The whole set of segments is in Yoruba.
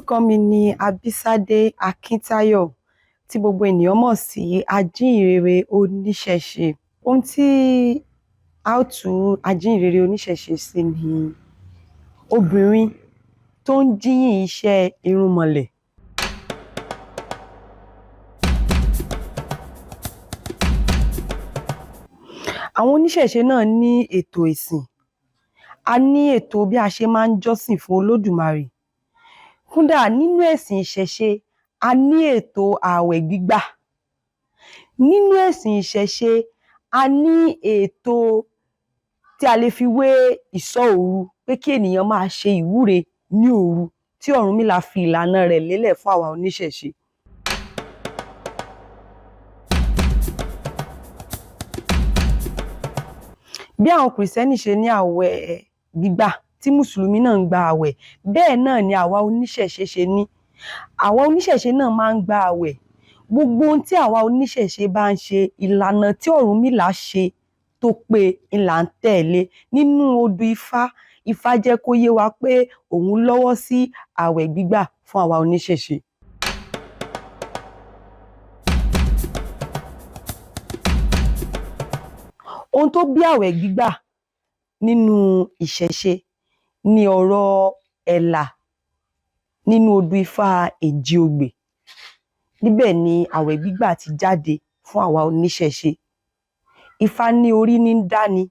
Orúkọ mi ni Abísádé Akíntayọ̀, tí gbogbo ènìyàn mọ̀ sí ajíhìnrere oníṣẹ̀ṣe. Ohun tí a ó tú ajíhìnrere oníṣẹ̀ṣe sí ni obìnrin tó ń jíyìn iṣẹ́ irúnmọlẹ̀. Àwọn oníṣẹ̀ṣe náà ní ètò ìsìn, a ní ètò bí a ṣe máa ń jọ́sìn fún Olódùmarè. Kódà nínú ẹ̀sìn ìṣẹ̀ṣe, a ní ètò ààwẹ̀ gbígbà. Nínú ẹ̀sìn ìṣẹ̀ṣe, a ní ètò tí a lè fi wé ìṣọ́ òru, pé kí ènìyàn máa ṣe ìwúre ní òru, tí Ọ̀rúnmìlà fi ìlànà rẹ̀ lélẹ̀ fún àwa oníṣẹ̀ṣe. Bí àwọn Kìrìsìtẹ́nì ṣe ní ààwẹ̀ gbígbà, tí Mùsùlùmí náà ń gba ààwẹ̀, bẹ́ẹ̀ náà ni àwa oníṣẹ̀ṣe ṣe ní. Àwa oníṣẹ̀ṣe náà máa ń gba ààwẹ̀. Gbogbo ohun tí àwa oníṣẹ̀ṣe bá ń ṣe, ìlànà tí Ọ̀rúnmìlà ṣe tó pé ń là ń tẹ̀lé. Nínú odù Ifá, Ifá jẹ́ kó yé wa pé òun lọ́wọ́ sí ààwẹ̀ gbígbà fún àwa oníṣẹ̀ṣe. Ohun tó bí ààwẹ̀ gbígbà nínú ìṣẹ̀ṣe ni ọ̀rọ̀ Ẹ̀là nínú odù Ifá Èjìogbè. Níbẹ̀ ni ààwẹ̀ gbígbà ti jáde fún àwa oníṣẹ̀ṣe. Ifá ní orí ní ń dáni,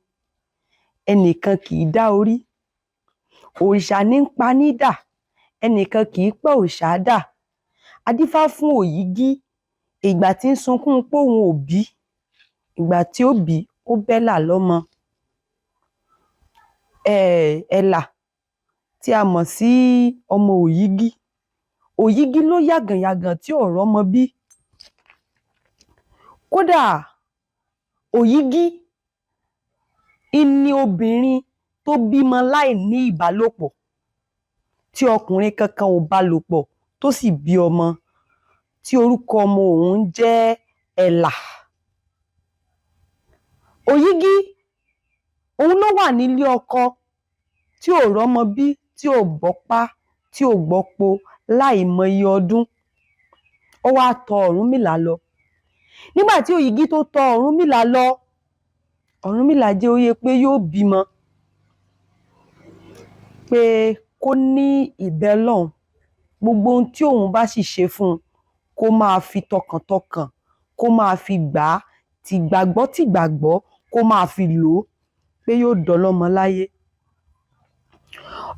ẹnìkan kì í dá orí. Òrìṣà ní ń pa ní dà, ẹnìkan kì í pa òrìṣà dà. A dífá fún Òyígí ìgbà tí ń sunkún pé òun ò bí, ìgbà tí ó bí, ó bẹ́là lọ́mọ. Ẹ̀là tí a mọ̀ sí ọmọ Òyígí. Òyígí ló yàgànyàgàn tí ò rọ́mọ bí. Kódà Òyígí ń ni obìnrin tó bímọ láì ní ìbálòpọ̀, tí ọkùnrin kankan ò bá lò pọ̀, tó sì bí ọmọ, tí orúkọ ọmọ òun jẹ́ Ẹ̀là. Òyígí òun ló wà nílé ọkọ tí ò rọ́mọ bí, tí ò gbọ́pá, tí ò gbọ́po láìmọye ọdún. Ó wá tọ Ọ̀rúnmìlà lọ. Nígbà tí Òyígí tó tọ Ọ̀rúnmìlà lọ, Ọ̀rúnmìlà jẹ́ ó yé pé yóò bímọ, pé kó ní ìbẹlọ́hun, gbogbo ohun tí òun bá sì ṣe fún un, kó máa fi tọkàntọkàn, kó máa fi gbà á, tìgbàgbọ́ tìgbàgbọ́ kó máa fi lò ó, pé yóò dọlọ́mọ láyé.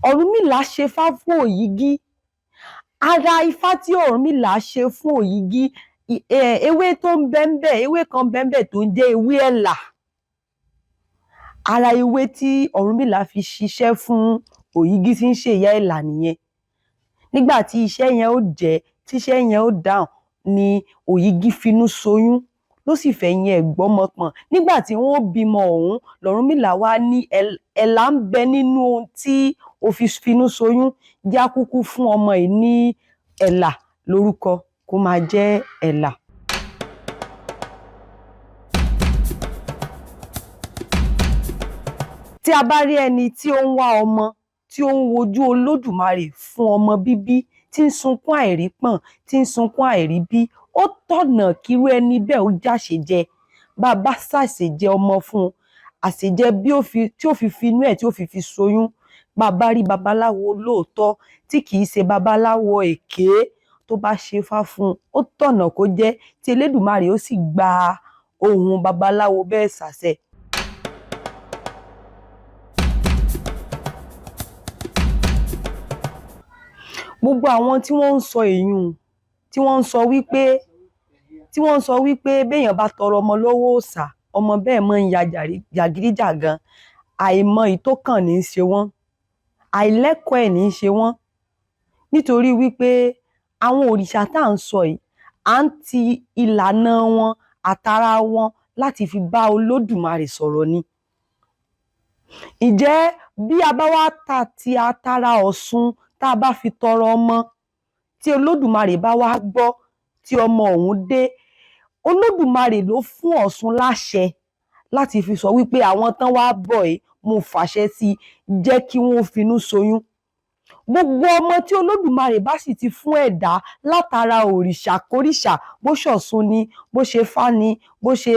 Ọ̀rúnmìlà ṣefá fún Òyígí. Ara ifá tí Ọ̀rúnmìlà ṣe fún Òyígí, ewé tó ń bẹ ńbẹ̀, ewé kan ń bẹ ńbẹ̀ tó ń jẹ́ ewé ẹ̀là. Ara ewé tí Ọ̀rúnmìlà fi ṣiṣẹ́ fún Òyígí tí ń ṣe ìyá Ẹ̀là nìyẹn. Nígbà tí iṣẹ́ yẹn ó jẹ́, tíṣẹ́ yẹn ó dáhùn ni Òyígí finú ṣoyún, ló sì fẹ̀yìn ẹ̀ gbọ́mọ pọ̀n. Nígbà tí wọ́n ó bímọ ọ̀hún, lọ̀rúnmìlà wá ní ẹ̀là ń bẹ nínú ohun tí o fi finú ṣoyún, jẹ́ á kúkú fún ọmọ yìí ní Ẹ̀là lórúkọ, kó máa jẹ́ Ẹ̀là. Tí a bá rí ẹni tí ó ń wá ọmọ, tí ó ń wojú Olódùmarè fún ọmọ bíbí, tí ń sunkún àìrípọ̀n, tí ń sunkún àìríbí, ó tọ̀nà kírú ẹni bẹ́ẹ̀ ó jàṣejẹ. Bá a bá ṣàṣejẹ ọmọ fún un, àṣejẹ bí ó fi tí ó fi finú ẹ̀ tí ó fi fi ṣoyún, bá a bá rí babaláwo lóòótọ́ tí kì í ṣe babaláwo èké, tó bá ṣefá fún un, ó tọ̀nà kó jẹ́, tí Elédùmarè ó sì gba ohùn babaláwo bẹ́ẹ̀ ṣàṣẹ. Gbogbo àwọn tí wọ́n ń sọ èyún, tí wọ́n ń sọ wípé béèyàn bá tọrọ ọmọ lọ́wọ́ òòṣà, ọmọ bẹ́ẹ̀ máa ń ya jàgídíjàgan, àìmọ̀ èyí tó kàn ní í ṣe wọ́n, àìlẹ́kọ̀ọ́ ẹ̀ ní í ṣe wọ́n. Nítorí wípé àwọn òrìṣà tá à ń sọ yìí, à ń ti ìlànà wọn àtara wọn láti fi bá Olódùmarè sọ̀rọ̀ ni. Ǹjẹ́ bí a bá wá ta ti atara Ọ̀ṣun tá a bá fi tọrọ ọmọ, tí Olódùmarè bá wá gbọ́, tí ọmọ ọ̀hún dé, Olódùmarè ló fún Ọ̀ṣun láṣẹ láti fi sọ wípé àwọn tán wá bọ̀ yìí, mo fàṣẹ sí i, jẹ́ kí wọ́n finú ṣoyún. Gbogbo ọmọ tí Olódùmarè bá sì ti fún ẹ̀dá látara òrìṣà kóríṣà, bó ṣọ̀ṣun ni, bó ṣe fá ni, bó ṣe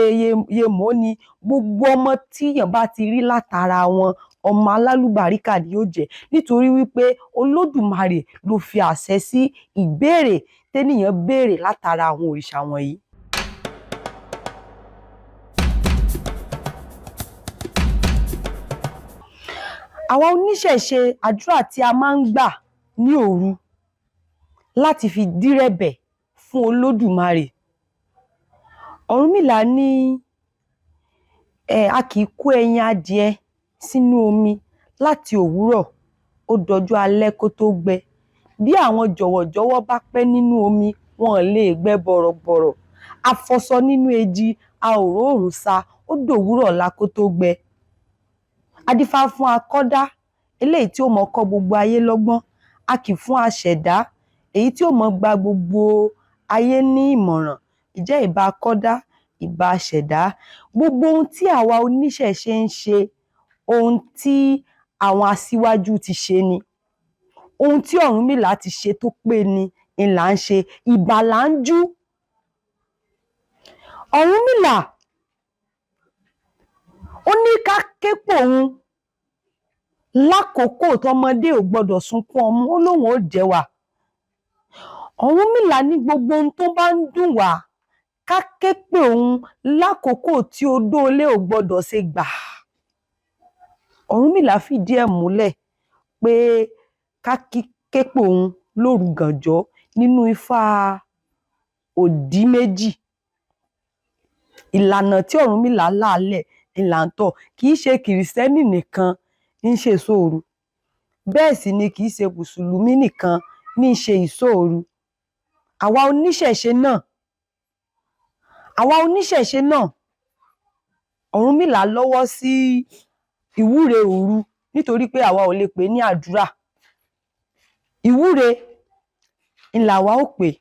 Yemó ni, gbogbo ọmọ tíyàn bá ti rí látara wọn, ọmọ alálùbáríkà ni yóò jẹ́, nítorí wípé Olódùmarè ló fi àṣẹ sí ìbéèrè ténìyàn béèrè látara àwọn òrìṣà wọ̀nyí. Àwa oníṣẹ̀ṣe, àdúrà tí a máa ń gbà ní òru láti fi dírẹ̀bẹ̀ fún Olódùmarè. Ọ̀rúnmìlà ní a kì í kó ẹyin adìẹ sínú omi láti òwúrọ̀ ó dọjọ́ alẹ́ kó tó gbẹ. Bí àwọn jọ̀wọ̀jọ̀wọ́ bá pẹ́ nínú omi, wọn ò lè gbẹ bọ̀rọ̀bọ̀rọ̀. A fọṣọ nínú èjì, a ò róòrùn sá, ó dòwúrọ̀ ọ̀la kó tó gbẹ. A dífá fún akọ́dá, eléyìí tí ó mọ kọ́ gbogbo ayé lọ́gbọ́n. A kì fún aṣẹ̀dá, èyí tí ó mọ gba gbogbo ayé ní ìmọ̀ràn. Ìjẹ́ ìbà akọ́dá, ìbà aṣẹ̀dá. Gbogbo ohun tí àwa oníṣẹ̀ṣe ń ṣe, ohun tí àwọn aṣíwájú ti ṣe ni. Ohun tí Ọ̀rúnmìlà ti ṣe tó pé ni ń là ń ṣe. Ìbà là ń jú. Ọ̀rúnmìlà ó ní ká ké pòun lákòókò tọmọdé ò gbọdọ̀ sunkún ọmú, ó lóun ó jẹ́ wa. Ọ̀rúnmìlà ní gbogbo ohun tó bá ń dùn wá, ká ké pè òun lákòókò tí odó ilé ò gbọdọ̀ ṣe gbà. Ọ̀rúnmìlà fìdí ẹ̀ múlẹ̀ pé ká ké pè òun lóru gànjọ́ nínú Ifá òdí méjì. Ìlànà tí Ọ̀rúnmìlà là lẹ̀ ń là ń tọ̀. Kì í ṣe kìrìsìtẹ́nì nìkan ní ṣe ìṣọ́ òru, bẹ́ẹ̀ sì ni kì í ṣe mùsùlùmí nìkan ní ṣe ìṣọ́ òru. Àwa oníṣẹ̀ṣe náà, àwa oníṣẹ̀ṣe náà, Ọ̀rúnmìlà lọ́wọ́ sí ìwúre òru, nítorí pé àwa ò lè pè é ní àdúrà. Ìwúre ń làwa ó pè é.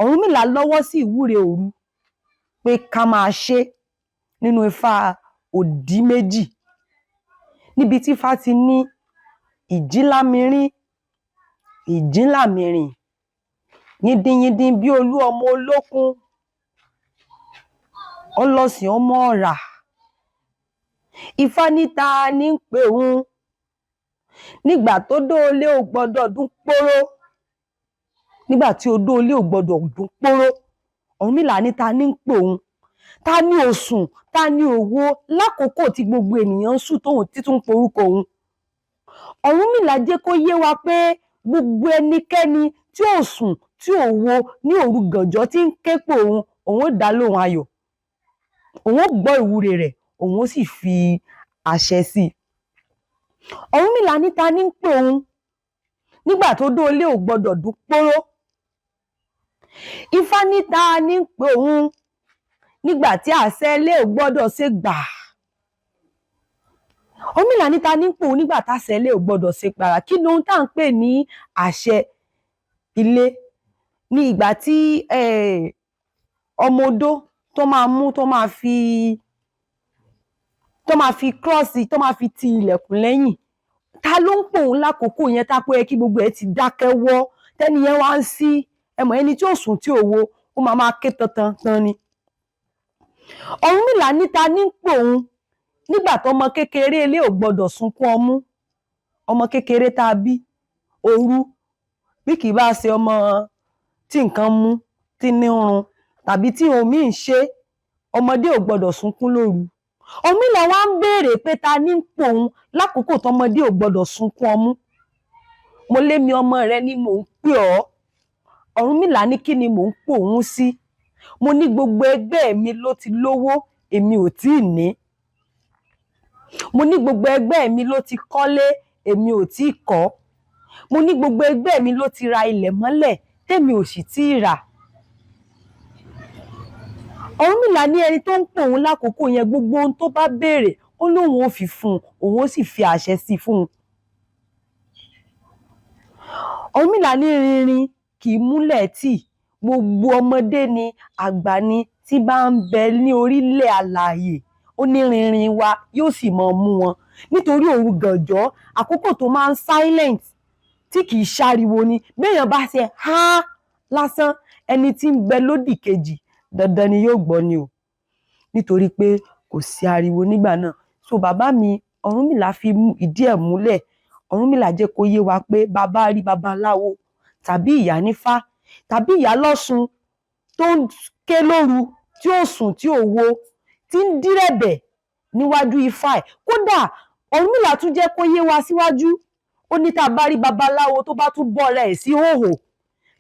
Ọ̀rúnmìlà lọ́wọ́ sí ìwúre òru pé ká máa ṣe nínú Ifá òdí méjì, níbi tí Ifá ti ní ìjínlámirín, ìjínlàmìrìn, yindínyindín bí olú ọmọ olókun, ọlọ́sìn ọmọ ọ̀rà. Ifá ní ta ní ń pè òun nígbà tó dóolé ò gbọdọ̀ dún póró, nígbà tí odó ilé ò gbọdọ̀ dún póró. Ọ̀rúnmìlà ní ta ní ń pè òun, ta ní ò sùn, ta ní ò wo lákòókò tí gbogbo ènìyàn ń sùn tóun títún porúkọ òun. Ọ̀rúnmìlà jẹ́ kó yé wa pé gbogbo ẹnikẹ́ni tí ò sùn, tí ò wo ní òru gànjọ́ tí ń ké pè òun, òun ó dá lóhùn ayọ̀, òun ó gbọ́ ìwúre rẹ̀, òun ó sì fi àṣẹ sí i. Ọ̀rúnmìlà ní ta ní ń pè òun nígbà tó dó ilé ò gbọdọ̀ dún póró. Ifá ní ta ní ń pè òun nígbà tí àṣẹ ilé ò gbọdọ̀ ṣe gbà. Ọ̀rúnmìlà ní ta ní ń pè òun nígbà táṣẹ ilé ò gbọdọ̀ ṣe gbàrà. Kí ni ohun tá à ń pè ní àṣẹ ilé? Ní ìgbà tí ọmọ odó tó máa mú, tó máa fi kírọ́ọ̀sì, tó máa fi ti ilẹ̀kùn lẹ́yìn. Ta ló ń pè òun lákòókò yẹn tá pé ó yẹ kí gbogbo ẹ̀ ti dákẹ́ wọ́, tẹ́ni yẹn wá ń sí? Ẹ mọ̀, ẹni tí ò sùn tí ò wo, ó máa máa ké tantan tan ni. Ọ̀rúnmìlà ní ta ní ń pè òun nígbà tọmọ kékeré ilé ò gbọdọ̀ sunkún ọmú. Ọmọ kékeré tá a bí òru, bí kì í bá ṣe ọmọ tí nǹkan mú, tí ní ń run, tàbí tí omi ń ṣe, ọmọdé ò gbọdọ̀ sunkún lóru. Ọ̀rúnmìlà wá ń béèrè pé ta ní ń pè òun lákòókò tọmọdé ò gbọdọ̀ sunkún ọmú. Mo lémi ọmọ rẹ ni mò ń pè ọ́. Ọ̀rúnmìlà ní kí ni mò ń pè òun sí? Mo ní gbogbo ẹgbẹ́ mi ló ti lówó, èmi ò tíì ní. Mo ní gbogbo ẹgbẹ́ mi ló ti kọ́lé, èmi ò tíì kọ́. Mo ní gbogbo ẹgbẹ́ mi ló ti ra ilẹ̀ mọ́lẹ̀, tèmi ò sì tíì rà. Ọ̀rúnmìlà ní ẹni tó ń pè òun lákòókò yẹn, gbogbo ohun tó bá béèrè, ó lóun ó fi fún un, òun ó sì fi àṣẹ sí fún un. Ọ̀rúnmìlà ní rinrin kì í múlẹ̀ tì, gbogbo ọmọdé ni àgbà ni tí bá ń bẹ ní orílẹ̀ alààyè, ó ní rinrin wa yóò sì máa mú wọn, nítorí òru gànjọ́, àkókò tó máa ń silent, tí kì í ṣàriwo ni. Béèyàn bá ṣe há lásán, ẹni tí ń bẹ lódì kejì dandan ni yóò gbọ́ ni o, nítorí pé kò sí ariwo nígbà náà. So bàbá mi Ọ̀rúnmìlà fi ìdí ẹ̀ múlẹ̀. Ọ̀rúnmìlà jẹ́ kó yé wa pé bàbá rí babaláwo tàbí ìyá nífá tàbí ìyá lọ́ṣun tó ń ké lóru, tí ò sùn, tí ò wo, tí ń dírẹ̀bẹ̀ níwájú ifá ẹ̀. Kódà Ọ̀rúnmìlà tún jẹ́ kó yé wa síwájú, ó ní tá a bá rí babaláwo tó bá tún bọ́ra ẹ̀ sí hòhò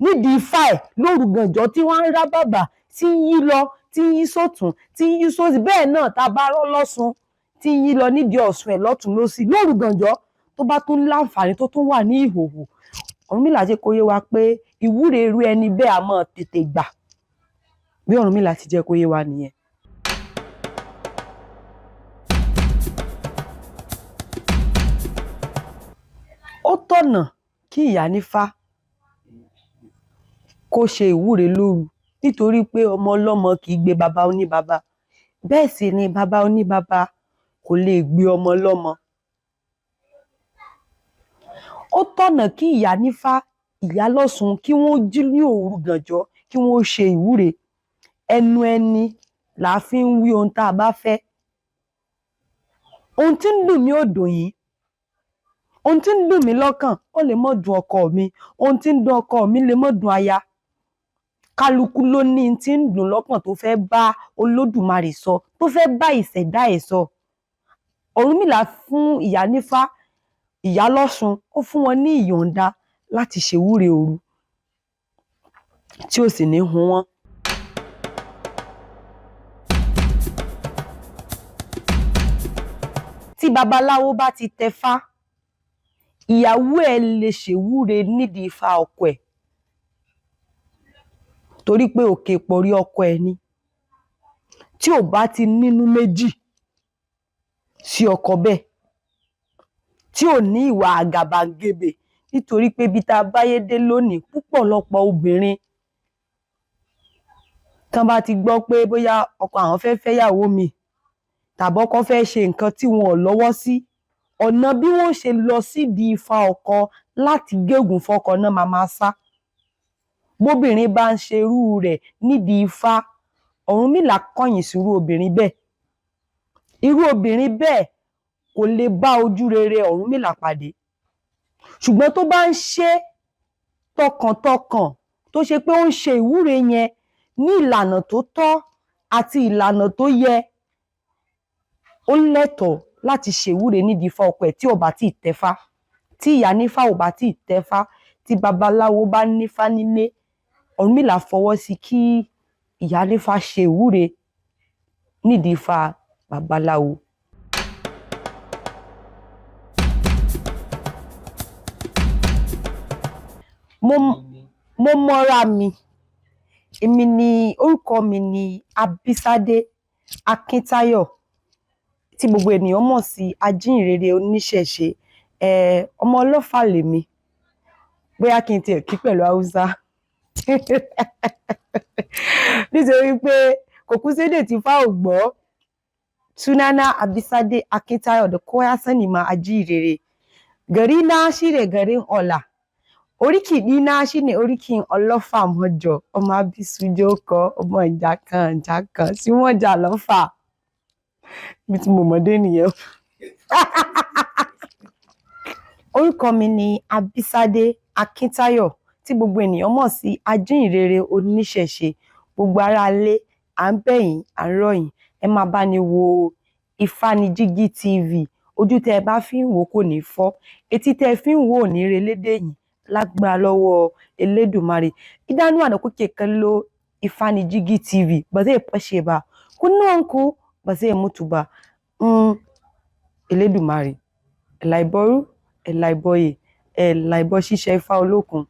nídìí ifá ẹ̀ lóru gànjọ́, tí wọ́n ń rá bàbà, tí ń yí lọ, tí ń yí sọ́tún, tí ń yí sósì, bẹ́ẹ̀ náà tá a bá rọ́ lọ́ṣun tí ń yí lọ nídìí Ọ̀ṣun ẹ̀ lọ́tún lósì lóru gànjọ́, tó bá tún láǹfààní tó tún wà ní ìhòhò, Ọ̀rúnmìlà jẹ́ kó yé wa pé ìwúre irú ẹni bẹ́ẹ̀ á máa tètè gbà. Bí Ọ̀rúnmìlà ti jẹ́ kó yé wa nìyẹn. Ó tọ̀nà kí ìyá nífá kó ṣe ìwúre lóru, nítorí pé ọmọ ọlọ́mọ kì í gbé baba oníbaba, bẹ́ẹ̀ sì ni baba oníbaba kò lè gbé ọmọ ọlọ́mọ. Ó tọ̀nà kí ìyá nífá, ìyá lọ́ṣun kí wọ́n jí ní òru gànjọ́ kí wọ́n ṣe ìwúre. Ẹnu ẹni là á fi ń wí ohun tá a bá fẹ́. Ohun tí ń dùn mí ò dùn yín, ohun tí ń dùn mí lọ́kàn ó lè má dùn ọkọ mi, ohun tí ń dùn ọkọ mi lè má dùn aya. Kálukú ló ní tí ń dùn lọ́kàn tó fẹ́ bá Olódùmarè sọ, tó fẹ́ bá ìṣẹ̀dá ẹ̀ sọ. Ọ̀rúnmìlà fún ìyá nífá, ìyá lọ́ṣun, ó fún wọn ní ìyọ̀ǹda láti ṣèwúre òru tí ò sì ní hun wọ́n. Tí babaláwo bá ti tẹfá, ìyàwó ẹ̀ lè ṣèwúre nídìí ifá ọkọ ẹ̀, torí pé òkè pọ̀rí ọkọ ẹ̀ ni. Tí ò bá ti nínú méjì sí ọkọ bẹ́ẹ̀, tí ò ní ìwà àgàbàgebè, nítorí pé ibi tá a báyé dé lónìí, púpọ̀lọpọ̀ obìnrin tán bá ti gbọ́ pé bóyá ọkọ àwọn fẹ́ fẹ́yàwó mi tàbí ọkọ fẹ́ ṣe nǹkan tí wọn ò lọ́wọ́ sí, ọ̀nà bí wọ́n ṣe lọ sídìí ifá ọkọ láti gégùn fọ́kọ náà máa máa sá. Bóbìnrin bá ń ṣerú rẹ̀ nídìí ifá, Ọ̀rúnmìlà kọ̀yìn sírú obìnrin bẹ́ẹ̀. Irú obìnrin bẹ́ẹ̀ kò lè bá ojú rere Ọ̀rúnmìlà pàdé. Ṣùgbọ́n tó bá ń ṣe tọkàntọkàn, tó ṣe pé ó ń ṣe ìwúre yẹn ní ìlànà tó tọ́ àti ìlànà tó yẹ, ó lẹ́tọ̀ọ́ láti ṣèwúre nídìí ifá ọkọ ẹ̀ tí ò bá tíì tẹfá. Tí ìyá nífá ò bá tíì tẹfá, tí babaláwo bá nífá nílé, Ọ̀rúnmìlà fọwọ́ sí kí ìyá nífá ṣe ìwúre nídìí ifá babaláwo. Mo mọ́ra mi, èmi ni, orúkọ mi ni Abísádé Akíntayọ̀, tí gbogbo ènìyàn mọ̀ sí Ajínrere Oníṣẹ̀ṣe. Ọmọ Ọlọ́fà lèmi, bóyá kí n tiẹ̀ kí pẹ̀lú Haúsá nítorí pé kò kú sédè tí Ifá ò gbọ́. Sunana Abísádé Akíntayọ̀ da kowa ya sani ma Ajínrere. Gari na shine garin Ọ̀là. Oríkì ɗina shine oríkì Ọlọ́fà Mọ́jọ, ọmọ Abísújókọ, ọmọ ìjà kan ìjà kan tí wọ́n jà lọ́fà. Ibi tí mo mọ̀ dé nìyẹn. Orúkọ mi ni Abísádé Akíntayọ̀, tí gbogbo ènìyàn mọ̀ sí Ajínrere Oníṣẹ̀ṣe. Gbogbo ará ilé, à ń bẹ̀ yín, à ń rọ̀ yín, ẹ máa bá ní wo Ifánijígí TV. Ojú tẹ́ ẹ bá fi ń wò kò ní fọ́, etí tẹ́ ẹ fi ń wò ò ní relédè yín, lágbára lọ́wọ́ Elédùmarè. Idanuwa da kuke kallo Ifánijígí TV ba zai fashe ba, kunnuwanku ba zai mutu ba. Elédùmarè, ẹ̀là ìbọrú, ẹ̀là ìbọyè, ẹ̀là ìbọ ṣíṣẹ Ifá Olókun.